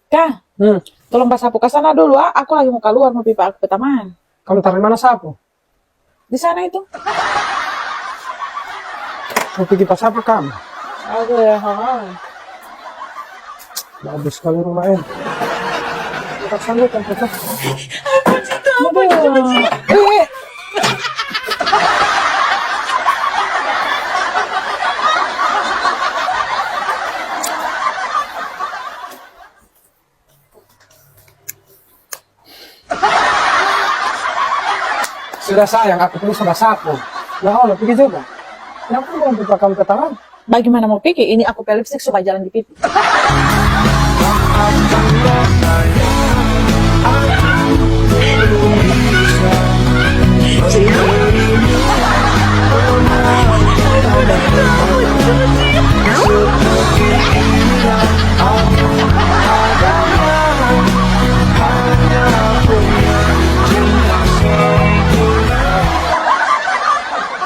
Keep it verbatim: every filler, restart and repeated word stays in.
Ka, hmm, tolong basapu ka sana dulu, ah. Aku lagi mo kaluar mo pi pa aku pe tamang. Kamu taru di mana sapu? Di sana itu. Mo pigi pa sapa kamu? Aku ya, ha. Bagus sekali rumah ini. Tempat sana, tempat sana. Eh, eh. Sudah sayang, aku pigi so basapu. Nah, lo pigi juga. Kenapa belum buka kamu ketahuan? Bagaimana mo pigi? Ini aku pe lipstik so bajalang di pipi.